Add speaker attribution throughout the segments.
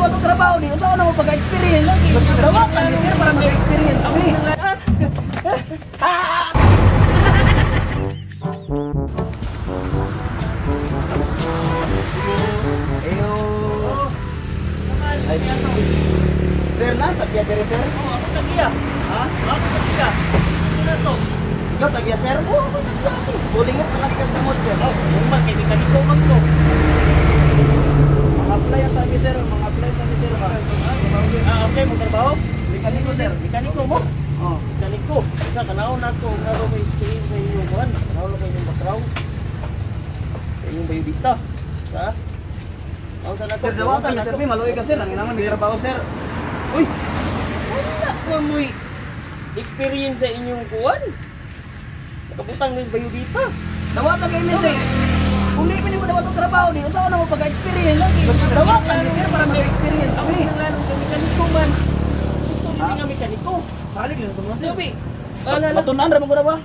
Speaker 1: dawa tong trabaho ni, unsa na mo pagka-experience? Dawatan ni sir para maka-experience ni. Ayo. Ay, sir, na tagya diri sir.
Speaker 2: Oh, ako tagya.
Speaker 1: Ha?
Speaker 2: Ako tagya. Ano to?
Speaker 1: Ikaw tagya sir?
Speaker 2: Oo, ako tagya.
Speaker 1: Bulingot na lang ikaw tungod sir.
Speaker 2: Oh, man kay mekaniko man ko.
Speaker 1: Mga-apply ang tagi sir, mga apply tagi sir.
Speaker 2: Ah, okay mo trabaho?
Speaker 1: Mekaniko sir.
Speaker 2: Mekaniko mo?
Speaker 1: Oh.
Speaker 2: Mekaniko. Isa tanaw na ko ngaro may experience sa inyong kuan. Tanaw na kay inyong background. Sa inyong biodata. Ha? Ang sana to.
Speaker 1: Sir, dawatan ni sir, maluoy ka sir, ang inangan may trabaho sir.
Speaker 2: Uy. Wala ko mo'y experience sa inyong kuan. Nakabutang ni sa biodata.
Speaker 1: Dawatan kay mi sir. Kung di pa nimo dawat ang trabaho ni, unsa na mo pagka-experience? Dawatan ni sir para maka-experience
Speaker 2: Ako
Speaker 1: ni.
Speaker 2: nang lalong ka mekaniko man. Gusto mo nga mekaniko.
Speaker 1: Salig lang sa mga sir.
Speaker 2: Sabi, alala,
Speaker 1: Matunan ra man ko na ba?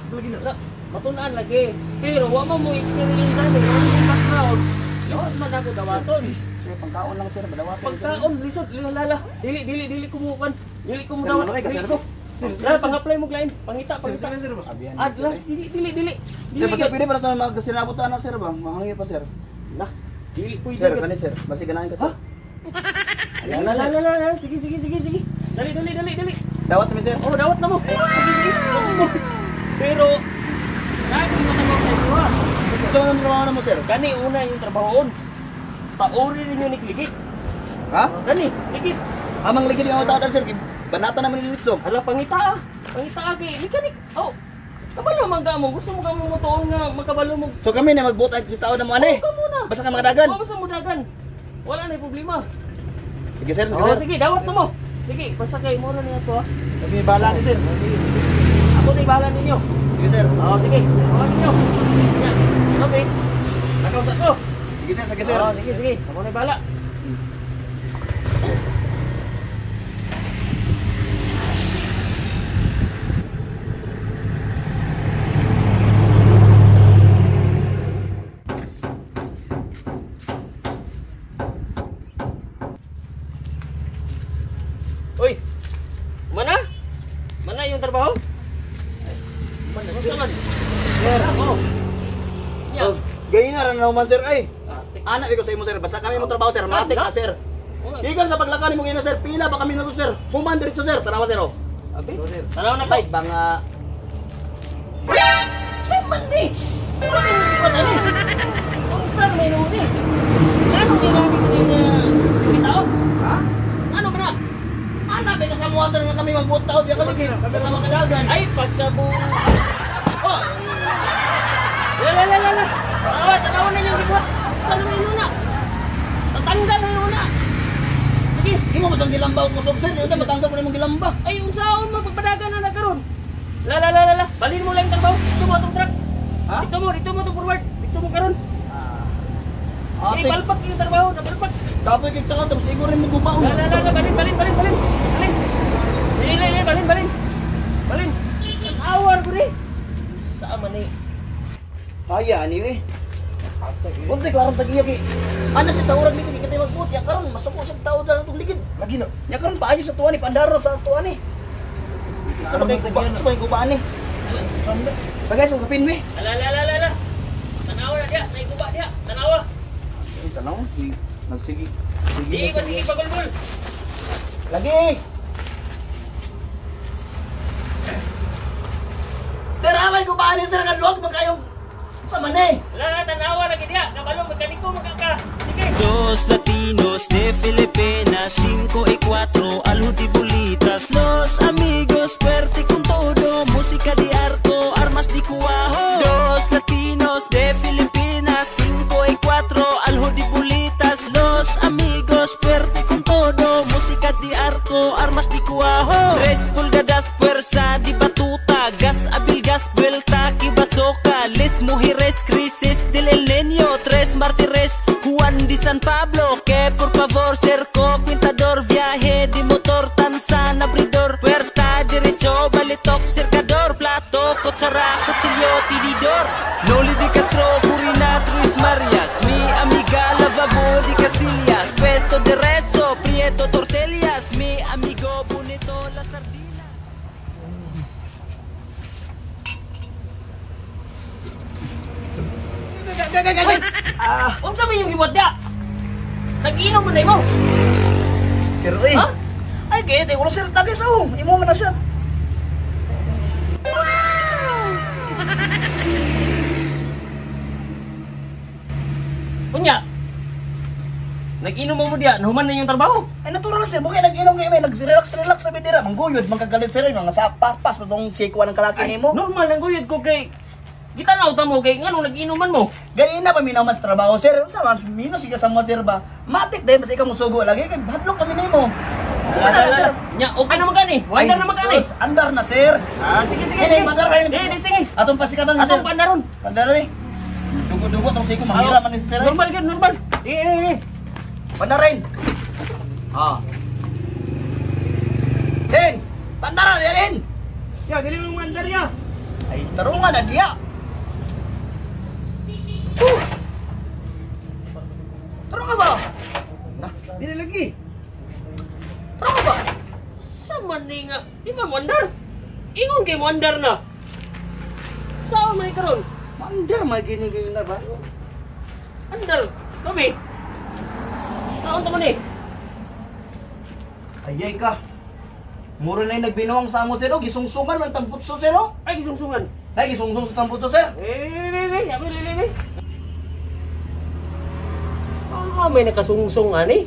Speaker 2: Matunan lagi. Pero wa mo mo experience ani, wa mo background. Lawas man ako dawaton.
Speaker 1: Sir, pangkaon lang sir, madawatan.
Speaker 2: Pagkaon lisod lala. Dili dili dili kumukan. Dili ko mo
Speaker 1: Sir,
Speaker 2: dawat.
Speaker 1: maluoy ka,
Speaker 2: Dili
Speaker 1: sir.
Speaker 2: ko. La, pang-apply mo klain. Pangita, pangita.
Speaker 1: Abihan.
Speaker 2: Adla, dili dili dili.
Speaker 1: Sir,
Speaker 2: Dili
Speaker 1: basta
Speaker 2: gyud.
Speaker 1: pwede pa na ito magsinabutan na sir ba? Mahangyo pa sir.
Speaker 2: Lah, dili pwede.
Speaker 1: Sir,
Speaker 2: gyud.
Speaker 1: kani sir, basi ganahan ka sir.
Speaker 2: La la la la la, sige sige sige sige. Dali dali dali dali.
Speaker 1: Dawat mi sir.
Speaker 2: Oh, dawat na mo. Sige sige. Sige mo. Pero lagi mo tanong sa inyo ha.
Speaker 1: Sa man trabaho na mo sir?
Speaker 2: Kani una yung trabahoon. Pauri ninyo ni Ligit.
Speaker 1: Ha?
Speaker 2: Kani, Ligit.
Speaker 1: Amang ligid yung tao sir, banata naman ni Litso.
Speaker 2: Hala pangita ah. Pangita ah kay mechanic. Oh. Kabalo man ka mo. Gusto mo ka mo motuon nga makabalo mo.
Speaker 1: So kami na magbuot at si tao na mo ani.
Speaker 2: Oh, ka muna.
Speaker 1: Basta ka makadagan.
Speaker 2: Oh, basta mo dagan. Wala na problema.
Speaker 1: Sige sir, sige
Speaker 2: Oh,
Speaker 1: sir.
Speaker 2: sige, dawat na mo. Sige, basta kay mura niya to ah.
Speaker 1: Kami bahala ni sir.
Speaker 2: Ako na bahala ninyo.
Speaker 1: Sige sir.
Speaker 2: Oh, sige. Bahala ninyo. Yan. Okay. Nakausap ko.
Speaker 1: Sige sir, sige sir.
Speaker 2: Oh, sige, sige. Ako na bahala. Uy! Mana? Mana yung trabaho?
Speaker 1: Mana
Speaker 2: Gusto man?
Speaker 1: Sir.
Speaker 2: Oh. Ya.
Speaker 1: Oh, gayon na rin naman sir ay.
Speaker 2: Ah,
Speaker 1: Anak ko sa imo sir, basta kami mo trabaho sir, matik na sir.
Speaker 2: Oh,
Speaker 1: Gikan sa paglakan nimo ngayon sir, pila ba kami na to sir? Human diretso sir, tanawa sir oh.
Speaker 2: Abi? Tanaw na ko.
Speaker 1: Bike bang
Speaker 2: Saan man di? Ano yung ano? Kung saan may nuni? Ano ginamit ko din na tao?
Speaker 1: Ha?
Speaker 2: Ano ba na?
Speaker 1: Ana ba ka sa mga sir nga kami magbuot tao biya kami kay basta makadagan.
Speaker 2: Ay, pagkabu...
Speaker 1: Oh,
Speaker 2: La la la la la! Tanawa, tanawa na yung gigwa! Saan may nuna? Tatanggal na nuna! Sige!
Speaker 1: imo mo sang gilamba og kusog sir, yun matanggal mo na imong gilamba.
Speaker 2: Ay, unsaon magpagpadagan na nagkaroon? La la la la la! Balin mo lang yung trabaho! Dito mo atong truck!
Speaker 1: Ha?
Speaker 2: Dito mo itong forward! Dito mo karon!
Speaker 1: Ate,
Speaker 2: Ay, palpak yung trabaho! Napalpak!
Speaker 1: kapoy kay tao tapos igor rin mo gubaon.
Speaker 2: La la la la! Balin, balin, balin, balin! Balin! Balin, balin, balin, balin! Balin! Ang awar ko rin! Saan man eh?
Speaker 1: Kaya ani eh. Unti klarong tag-iya kay ana si tao rag ligid kay magbuot ya karon masuko sa tao dala tong ligid.
Speaker 3: Lagi na.
Speaker 1: Ya karon paayo sa tuwa ni pandaro sa tuwa ni. Sa may guba, sa may gubaan ni. Tagay sa kapin mi.
Speaker 2: Ala, ala, ala, ala! Tanawa na diya! Naikuba diya! Tanawa!
Speaker 1: Ay tanaw, si nagsige. Sige.
Speaker 2: Di ba sige pagulbul?
Speaker 1: Lagi. Sir, amay gubaan ni sir nga luwag man kayong sa man eh.
Speaker 2: Ala, tanawa lagi diya! Kabalo, mekaniko magkaka! Sige!
Speaker 4: Dos latinos de Filipinas, 5 y 4, aljo de bolitas. Los amigos fuerte con todo, música de arco, armas de cuajo. Dos latinos de Filipinas, 5 y 4, aljo de bolitas. Los amigos fuerte con todo, música de arco, armas de cuajo. 3 pulgadas, fuerza de batuta, gas abil, gas vuelta, que basoka. Les mujeres, crisis del El Niño, 3 mártires, Juan de San Pablo, que por favor cerco, pintador, viaje de motor, tansan, abridor, puerta, derecho, balitok, cercador, plato, cuchara, cuchillo, tididor. Noli de Castro, Curina, Tres Marias, mi amiga, lavabo de Casillas, puesto derecho, Prieto. Prieto Tortillas, mi amigo bonito la sardina.
Speaker 1: Ah,
Speaker 2: Unsa man yung gibuhat dia? Nag-inom man na mo.
Speaker 1: Sir, eh.
Speaker 2: Ha?
Speaker 1: Ay, kaya tayo ulo sir, tagis oh. Imo man na siya.
Speaker 2: Unya. Nag-inom mo diya, nahuman na yung trabaho.
Speaker 1: Ay, natural sir, bukay nag-inom kayo, may nag-relax relax sa bidira. Mangguyod, mangkagalit sir, mga sa papas, matong sikuan ng kalaki nimo.
Speaker 2: Normal lang guyod ko kay gitanaw ta mo kay nganong nag-inuman mo.
Speaker 1: Gani na paminaw man sa trabaho sir. Unsa man minus siya sa mga sir ba? Matik dahil basta ikaw musugo lagi kay hadlok kami nimo. Wala na sir.
Speaker 2: Nya, okay na magani. Wala na magani.
Speaker 1: Sus, andar na sir.
Speaker 2: Ah, sige sige.
Speaker 1: Ay,
Speaker 2: Sige.
Speaker 1: mandar kayo.
Speaker 2: Eh, sige.
Speaker 1: Atong pasikatan sir.
Speaker 2: Atong pandaron.
Speaker 1: Pandaron eh. Dugo-dugo tong siko mahira man ni sir. Eh.
Speaker 2: Normal gyud, normal. Eh, eh, eh.
Speaker 1: Pandarin. Ah. Din, pandaran ya din.
Speaker 2: Ya, dili mo mandar ya.
Speaker 1: Ay, tarungan na diya. Huh. Tarungan ba? Nah,
Speaker 2: Dili lagi.
Speaker 1: tarungan ba?
Speaker 2: Sa man ni nga, di man mandar. Ingon kay mandar na. Sa man ni karon?
Speaker 1: Mandar magini kayo na ba?
Speaker 2: Andar. Babi. Taon ta man eh.
Speaker 1: Ayay ka. Muro na yung nagbinuang sa amo sir, oh. Gisungsungan man tamputso sir, oh.
Speaker 2: Ay gisungsungan.
Speaker 1: Ay, gisungsung sa tamputso sir.
Speaker 2: Eh, eh, eh, eh, eh, eh, eh. Ah, may nakasungsong ani.